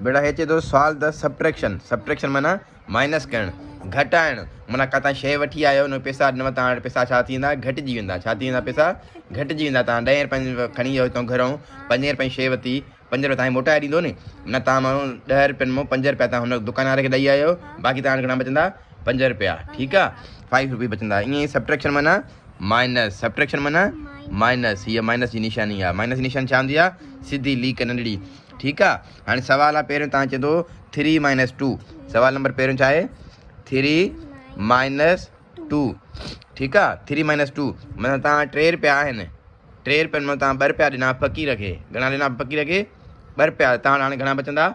بيٽا هي چئي ٿو سوال ته سبٽريڪشن، سبٽريڪشن معنيٰ مائنس ڪرڻ، گهٽائڻ، معنيٰ ڪا تان شيء وٺي آيو ان پيسا ڏنو تان وٽ پيسا ڇا ٿي ويندا گهٽجي ويندا، ڇا ٿي ويندا پيسا گهٽجي ويندا، تان ڏهين رپين کڻي ويو هتان گهرئون پنجين رپين شيء ورتي پنج رپيا تان کي موٽائي ڏيندو ني، معنيٰ تان ماڻهو ڏهه رپين مان پنج رپيا تان هن دڪان واري کي ڏئي آيو باقي تان وٽ گهڻا بچندا پنج رپيا، ٺيڪ آ فائيو روپيز بچندا. ائين ئي سبٽريڪشن معنيٰ مائنس، سبٽريڪشن معنيٰ مائنس، هيء مائنس جي نشاني آ، مائنس جي نشاني ڇا هوندي آ سڌي ليڪ ننڍڙي، ٺيڪ آ. هاڻي سوال آ پهريون تان چئي ٿو ٿري مائنس ٽو، سوال نمبر پهريون ڇا آهي ٿري مائنس ٽو، ٺيڪ آ ٿري مائنس ٽو معنيٰ تان ٽي رپيا آهن، ٽي رپين مان تان ٻه رپيا ڏنا فقير کي، گهڻا ڏنا فقير کي ٻه رپيا، تان وٽ هاڻي گهڻا بچندا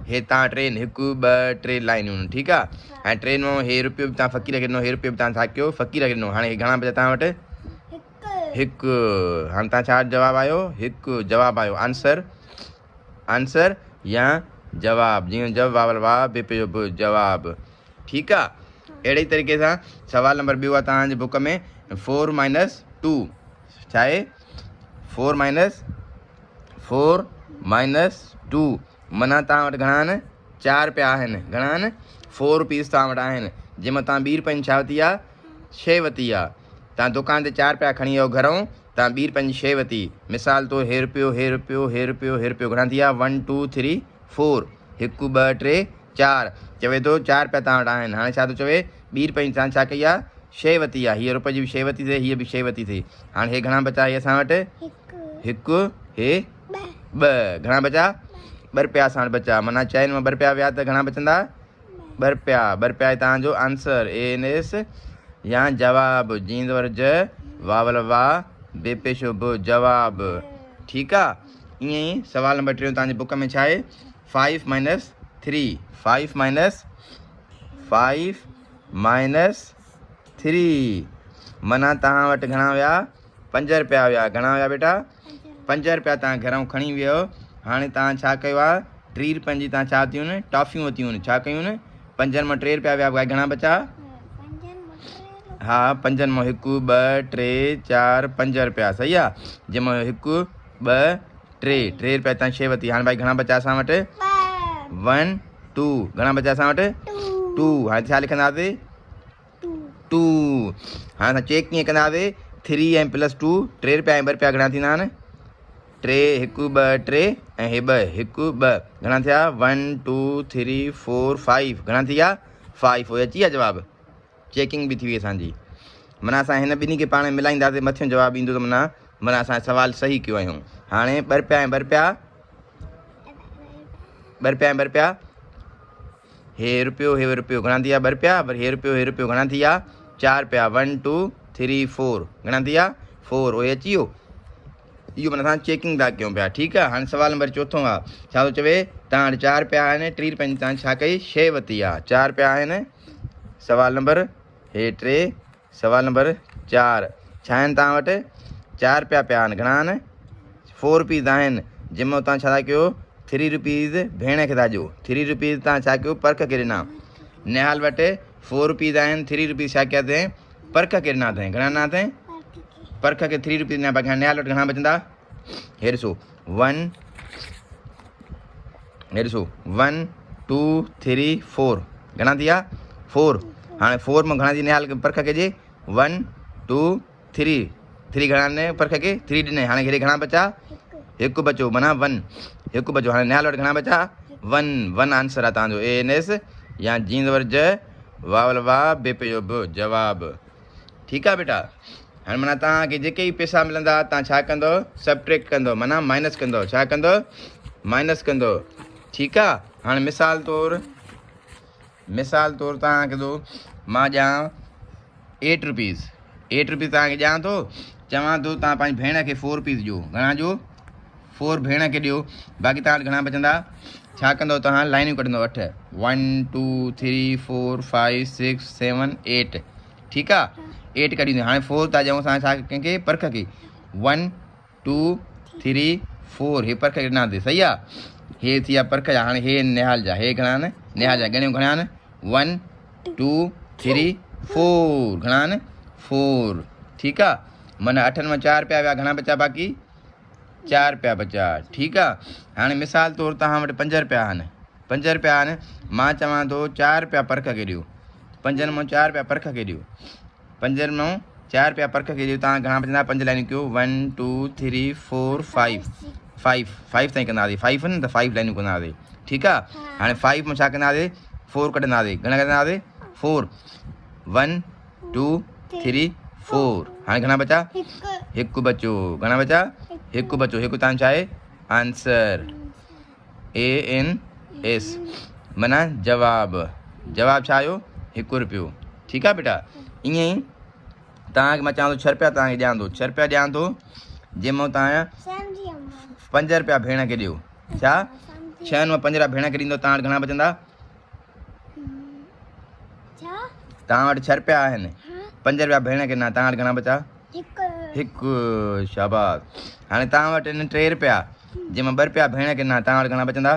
هي تان ٽي آهن، هڪ ٻه ٽي لائنون آهن، ٺيڪ آ. هاڻي ٽي مان هي رپيو به تان فقير کي ڏنو، هي رپيو به تان ڇا ڪيو فقير کي ڏنو، هاڻي هي گهڻا بچا تان وٽ هڪ. هاڻي تان ڇا جواب آيو هڪ جواب آيو آنسر، آنسر يا جواب، جيئن جو واول وا بي پي جو ب جواب، ٺيڪ آ. اهڙي ئي طريقي سان سوال نمبر ٻيو آ تان جي بڪ ۾ فور مائنس ٽو، ڇا آهي four minus four minus two معنيٰ توهان وٽ گهڻا آهن چار رپيا آهن، گهڻا آهن فور روپيز توهان وٽ آهن، جنهن مان توهان ٻي رپين جي ڇا ورتي آهي شيء ورتي آهي، توهان دڪان تي چار رپيا کڻي ويو گهرئون توهان ٻي رپين جي شيء ورتي، مثال طور هي رپيو هي رپيو هي رپيو هي رپيو گهڻا ٿي ويا ون ٽو ٿري فور هڪ ٻه ٽي چار، چوي ٿو چار رپيا توهان وٽ آهن، هاڻي ڇا ٿو چوي ٻي رپين جي توهان ڇا ڪئي آهي شيء ورتي آهي، هيء رپئي جي به شيء ورتي اٿئي هيء به شيء ورتي اٿئي، هاڻي هي گهڻا بچا هي اسان وٽ هڪ هي ٻه، گهڻا بچا ٻه رپيا اسان وٽ بچا، معنيٰ چئن مان ٻه رپيا ويا ته گهڻا بچندا ٻه رپيا، ٻه رپيا آهي توهان جو آنسر اي اين ايس يا جواب، جين زبر ج واول وا بي پيشو ب جواب، ٺيڪ آ. ائين ئي سوال نمبر ٽيون توهان جي بڪ ۾ ڇا آهي five minus three, five minus five minus three معنيٰ توهان وٽ گهڻا ويا پنج رپيا ويا، گهڻا ويا بيٽا پنج رپيا توهان گهرئون کڻي ويو، هاڻي توهان ڇا ڪيو آ ٽي رپين جي توهان ڇا ورتيون آهن ٽافيون ورتيون آهن، ڇا ڪيون آهن پنجن مان ٽي رپيا ويا گهڻا بچا ها پنجن مان هڪ ٻه ٽي چار پنج رپيا صحيح آ جنهن مان هڪ ٻه ٽي، ٽي رپيا تان شي ورتي، هاڻي ڀائي گهڻا بچا اسان وٽ ون ٽو، گهڻا بچا اسان وٽ ٽو، هاڻي ڇا لکنداسي ٽو، هاڻي اسان چيڪ ڪيئن ڪنداسي ٿري ۽ پلس ٽو ٽي رپيا ۽ ٻه رپيا گهڻا ٿيندا آهن ٽي هڪ ٻه ٽي ۽ هي ٻه هڪ ٻه گهڻا ٿيا one two three four five گهڻا ٿي ويا فائيو، اهي اچي ويا جواب، چيڪنگ به ٿي وئي اسان جي، معنيٰ اسان هن ٻنهي کي پاڻ ۾ ملائينداسين مٿيون جواب ايندو ته معنيٰ معنيٰ اسان سوال صحيح ڪيو آهيون. هاڻي ٻه رپيا ۽ ٻه رپيا ٻه رپيا ۽ ٻه رپيا هي رپيو هي رپيو گهڻا ٿي ويا ٻه رپيا وري هي رپيو هي رپيو گهڻا ٿي ويا چار رپيا ون ٽو ٿري فور گهڻا ٿي ويا فور اهي اچي ويو. اهو معنيٰ اسان چيڪنگ ٿا ڪيون پيا ٺيڪ آ. هاڻي سوال نمبر چوٿون آ ڇا ٿو چوي توهان وٽ چار رپيا آهن ٽي رپين جي توهان ڇا ڪئي شيء ورتي آ چار رپيا آهن سوال نمبر هي ٽي سوال نمبر چار ڇا آهن توهان وٽ چار رپيا پيا آهن گهڻا آهن فور روپيز آهن جنهن مان توهان ڇا ٿا ڪيو ٿري روپيز ڀيڻ کي ٿا ڏيو ٿري روپيز توهان ڇا ڪيو پرک کي ڏنا نهال وٽ فور روپيز آهن ٿري روپيز ڇا ڪيا اٿئي پرک کي ڏنا اٿئي گهڻا ڏنا اٿئي پرک کي ٿري روپيز ڏنا باقي هاڻي نهال وٽ گهڻا بچندا هي ڏسو ون هي ڏسو ون ٽو ٿري فور گهڻا ٿي ويا فور هاڻي فور مان گهڻا ٿي نهال پرک کي ڏي ون ٽو ٿري ٿري گهڻا ڏني پرک کي ٿري ڏني هاڻي گهري گهڻا بچا هڪ بچو معنيٰ ون هڪ بچو هاڻي نهال وٽ گهڻا بچا ون ون آنسر آ تان جو اي اين ايس يا جين زبر ج واول وا بي پي جو ب جواب ٺيڪ آ بيٽا هاڻي معنيٰ توهان کي جيڪي به پيسا ملندا توهان ڇا ڪندو سبٽريڪٽ ڪندو معنيٰ مائنس ڪندو ڇا ڪندو مائنس ڪندو ٺيڪ آ هاڻي مثال طور مثال طور توهان کي ٿو مان ڏيان ايٽ روپيز ايٽ روپيز توهان کي ڏيان ٿو چوان ٿو توهان پنهنجي ڀيڻ کي فور روپيز ڏيو گهڻا ڏيو فور ڀيڻ کي ڏيو باقي توهان وٽ گهڻا بچندا ڇا ڪندو توهان لائنيون ڪڍندو اٺ one two three four five six seven eight ٺيڪ آ ايٽ ڪڍي هاڻي فور ٿا ڏيون اسان ڇا ڪنهن کي پرک کي ون ٽو ٿري فور هي پرک کي ڏنا اٿئي صحيح آ هي ٿي ويا پرک جا هاڻي هي نهال جا هي گهڻا آهن نهال جا ڳڻيو گهڻا آهن ون ٽو ٿري فور گهڻا آهن فور ٺيڪ آ معنيٰ اٺن مان چار پيا ويا گهڻا بچا باقي چار رپيا بچيا. ٺيڪ آ. هاڻي مثال طور توهان وٽ پنج رپيا آهن. پنج رپيا آهن. مان چوان ٿو چار رپيا پرک کي ڏيو. پنجن مان چار رپيا پرک کي ڏيو. پنجن مان چار رپيا پرک کي ڏيو. توهان گهڻا بچندا؟ پنج لائنون ڪيو. One, two, three, four, five. Five. Five تائين ڪنداسين. فائيو نه ته فائيو لائنون ڪنداسين. ٺيڪ آ. هاڻي فائيو مان ڇا ڪنداسين؟ فور ڪڍنداسين. گهڻا ڪڍنداسين؟ Four. One, two, three, four. هاڻي گهڻا بچا؟ هڪ بچو. گهڻا بچا؟ هڪ بچو. هڪ تان ڇا آهي؟ آنسر. اي اين ايس معنيٰ جواب. جواب ڇا آيو؟ هڪ روپيو. ٺيڪ آ بيٽا. ائين ئي توهان کي مان چوان ٿو ڇهه روپيا توهان کي ڏيان ٿو. ڇهه روپيا ڏيان ٿو جنهن مان توهان پنج روپيا ڀيڻ کي ڏيو. ڇا؟ ڇهن مان پنج روپيا ڀيڻ کي ڏيندو توهان وٽ گهڻا بچندا؟ توهان وٽ ڇهه روپيا آهن. پنج روپيا ڀيڻ کي ڏنا توهان وٽ گهڻا بچا؟ هڪ. شاباس. هاڻي توهان وٽ آهن ٽي روپيا جنهن مان ٻه روپيا ڀيڻ کي ڏنا توهان وٽ گهڻا بچندا؟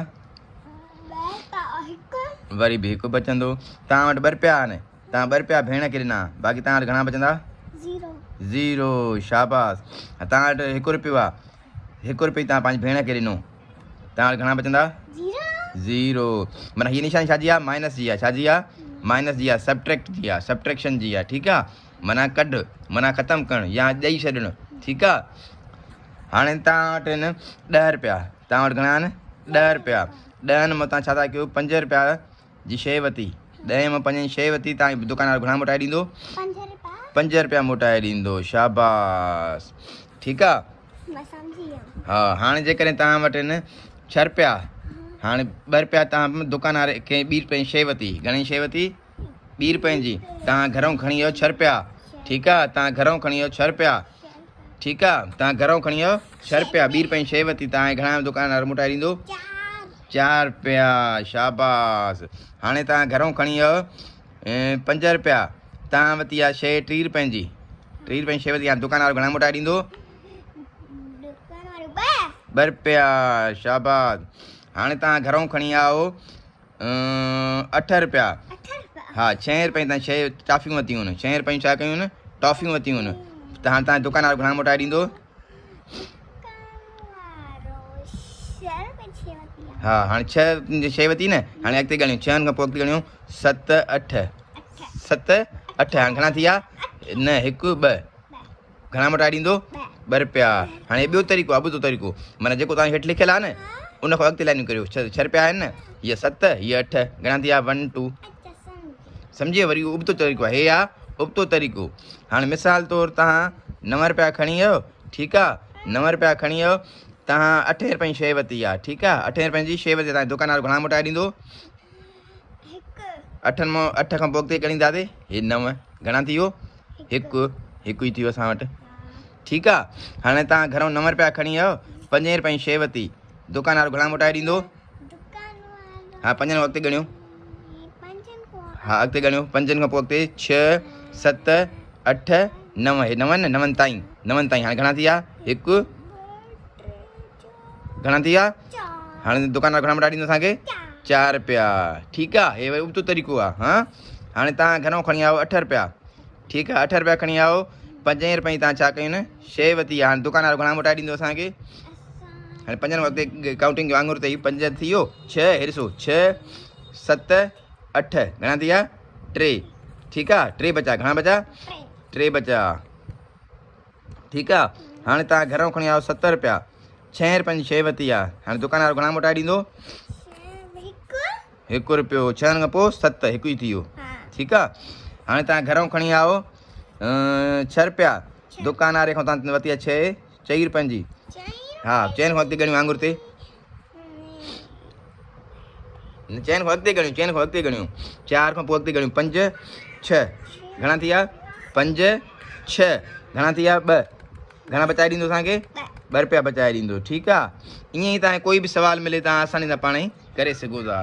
وري به هڪ بچندو. توهان وٽ ٻه روپيا آهن توهان ٻه روپيا ڀيڻ کي ڏنا باقي توهان وٽ گهڻا بچندا؟ زيرو. شاباس. توهان وٽ هڪ روپيو آهي هڪ روپيو توهان پنهنجي ڀيڻ کي ڏنو توهان وٽ گهڻا بچندا؟ زيرو. معنيٰ هي نشاني ڇا جي آهي؟ مائنس جي آهي. ڇا جي آهي؟ مائنس جي آهي. سبٽريڪٽ جي آهي. سبٽريڪشن جي آهي. ٺيڪ آهي. معنيٰ ڪڍ، معنيٰ ختم ڪرڻ يا ڏئي ڇڏڻ. ٺيڪ آهي. هاڻي توهان وٽ آهن ڏهه روپيا. توهان وٽ گهڻا آهن؟ ڏهه روپيا. ڏهن مان توهان ڇا ٿا ڪيو؟ پنج روپيا جي شيء ورتي. ڏهين مان پنجن جي شيء ورتي. توهان کي دڪاندار گهڻا موٽائي ڏيندو؟ پنج روپيا موٽائي ڏيندو. شاباس. ٺيڪ آهي. ها هاڻي جيڪڏهن توهان وٽ آهن ڇهه روپيا. هاڻي ٻه روپيا توهان دڪان واري کي ٻي روپين جي شيء ورتي. گهڻي شيء ورتي؟ ٻي روپين جي. توهان گهرئون کڻي ويو ڇهه روپيا. ٺيڪ آ. توهان گهرئون کڻي ويو ڇهه روپيا. ٺيڪ آ. توهان گهرئون کڻي ويو ڇهه روپيا. ٻي روپين جي شيء ورتي. توهان کي گهڻا دڪان وارو موٽائي ڏيندو؟ چار روپيا. شاباس. هاڻي توهان گهرئون کڻي ويو پنج روپيا. توهان ورتي آ شيء ٽي روپين جي. ٽي روپين جي شيء ورتي. هاڻي دڪان وارو گهڻا موٽائي ڏيندو؟ ٻه روپيا. شاباس. هاڻي توهان گهرئون کڻي آئو اٺ روپيا. ها ڇهين روپين تان شيء ٽافيون ورتيون آهن. ڇهين روپين ڇا ڪيون آهن؟ ٽافيون ورتيون آهن. ته هاڻي توهان دڪان وارو گهڻا موٽائي ڏيندو؟ ها هاڻي ڇهه شيء ورتي نه. هاڻي اڳتي ڳڻيو. ڇهن کان پوء اڳتي ڳڻيو. ست اٺ. ست اٺ. هاڻي گهڻا ٿي ويا؟ نه هڪ ٻه. گهڻا موٽائي ڏيندو؟ ٻه روپيا. هاڻي ٻيو طريقو آهي، ابتو طريقو. معنيٰ جيڪو توهان کي هيٺ لکيل آهي نه، ان کان اڳتي لائنون ڪريو. ڇهه روپيا آهن نه، هيء ست، هيء اٺ، گهڻا ٿي ويا؟ One, two. سمجهي ويا؟ وري اهو ابتو طريقو آهي. هي آهي ابتو طريقو. هاڻي مثال طور توهان نو روپيا کڻي ويو، ٺيڪ آهي، نو روپيا کڻي ويو، توهان اٺين روپين جي شيء ورتي آهي، ٺيڪ آهي، اٺين روپين جي شيء ورتي، توهان کي دڪان وارو گهڻا موٽائي ڏيندو؟ اٺن مان اٺ کان پوء اڳتي ڳڻينداسين، هي نو، گهڻا ٿي ويو؟ هڪ، هڪ ئي ٿي ويو اسان وٽ. ٺيڪ آ. هاڻي توهان گهرئون نو رپيا کڻي آيو، پنجين رپين جي شيء ورتي. دڪان وارو گهڻا موٽائي ڏيندو؟ ها پنجن کان اڳتي ڳڻيو. ها اڳتي ڳڻيو. پنجن کان پوء اڳتي ڇهه، ست، اٺ، نو. هي نو نه، نون تائين، نون تائين. هاڻي گهڻا ٿي ويا؟ هڪ، گهڻا ٿي ويا؟ هاڻي دڪان وارو گهڻا موٽائي ڏيندو اسان کي؟ چار رپيا. ٺيڪ آ. هي وري ابتو طريقو آ. ها هاڻي توهان گهرئون کڻي آيو اٺ رپيا. ٺيڪ آ. اٺ رپيا کڻي آيو، پنجين رپين جي توهان ڇا ڪيون؟ شيء ورتي آ. هاڻي دڪان وارو گهڻا موٽائي ڏيندو اسان کي؟ هاڻي پنجن کان اڳتي ڪائونٽنگ ڪيو آڱر تي هي پنج ٿي ويو، ڇهه، هي ڏسو ڇهه، ست، اٺ، گهڻا ٿي ويا؟ ٽي. ٺيڪ آ. ٽي بچا. گهڻا بچا؟ ٽي بچا. ٺيڪ آ. هاڻي توهان گهرئون کڻي آيو ست رپيا، ڇهين رپين جي شيء ورتي آ. هاڻي دڪان وارو گهڻا موٽائي ڏيندو؟ هڪ رپيو. ڇهن کان پوء ست، هڪ ئي ٿي ويو. ٺيڪ آ. هاڻي توهان گهرئون کڻي آيو ڇهه رپيا، دڪان واري کان توهان ورتي آ شيء چئي رپين جي. ها چئن کان اڳتي ڳڻيو آڱر تي. نه چئن کان اڳتي ڳڻيو، چئن کان اڳتي ڳڻيو. چار کان پوء اڳتي ڳڻيو. پنج، ڇهه. گهڻا ٿي ويا؟ پنج، ڇهه. گهڻا ٿي ويا؟ ٻه. گهڻا بچائي ڏيندو اسان کي؟ ٻه روپيا بچائي ڏيندو. ٺيڪ آ. ائين ئي توهان کي ڪوئي به سوال ملي توهان آساني سان پاڻ ئي ڪري سگهو ٿا.